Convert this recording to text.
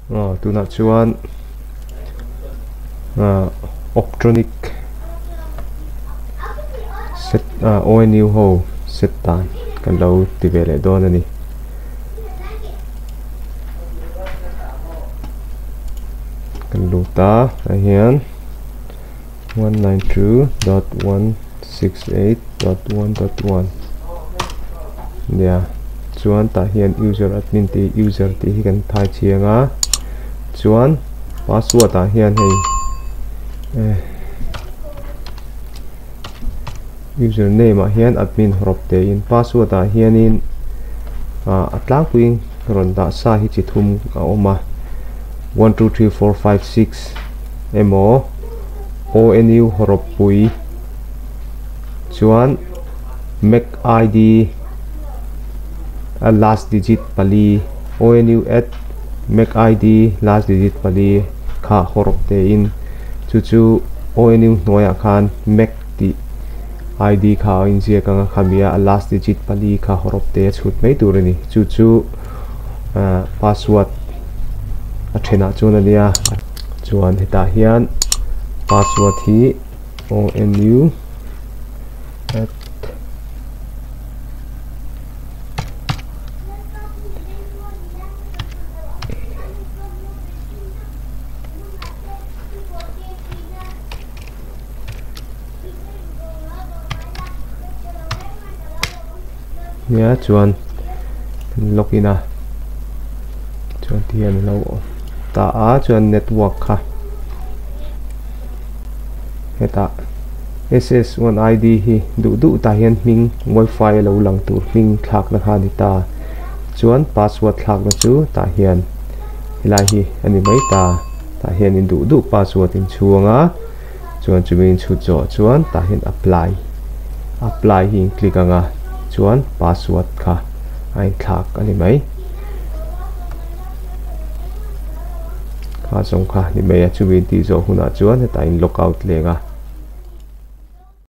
Aw tunah chuan ah optronic set ah ONU ho set dan kan lo ti ve leh dawn a ni. Kan lut a tah hian 192.168.1.1 nia chuan tah hian user admin tih user tih hi kan thai chiang a chuan password ah hian hei eh user name ah hian admin hawrawp te in password ah hianin ah a tlangpuiin rawn dah sa hi chi thum a awm a 12345 emaw ONU hawrawp pui chuan Mac ID a last digit pali ONU at Mac ID last digit pali kha hawrawp te in chu chu ONU hnuaiah khan Mac tih ID kha a inziak ang a khamia a last digit pali kha hawrawp te a chhut mai tur a ni chu chu ah password a thenah chuan a nia chuan hetah hian password hi ONU at nia chuan login a chuan ti hian alo awm ta a chuan network kha hetah ss1 id hi duh duh tah hian hming wifi a lo lang tur hming thlakna kha a ni ta chuan password thlakna chu tah hian helai hi a ni mai ta tah hian in duh duh password in chhuang a chuan chumi in chhut zawh chuan tah hian apply apply hi in click ang a chuan password kha a inthlak a ni mai kha zawng kha ni mai a chumi in tih zawh hunah chuan hetah in log out leng a.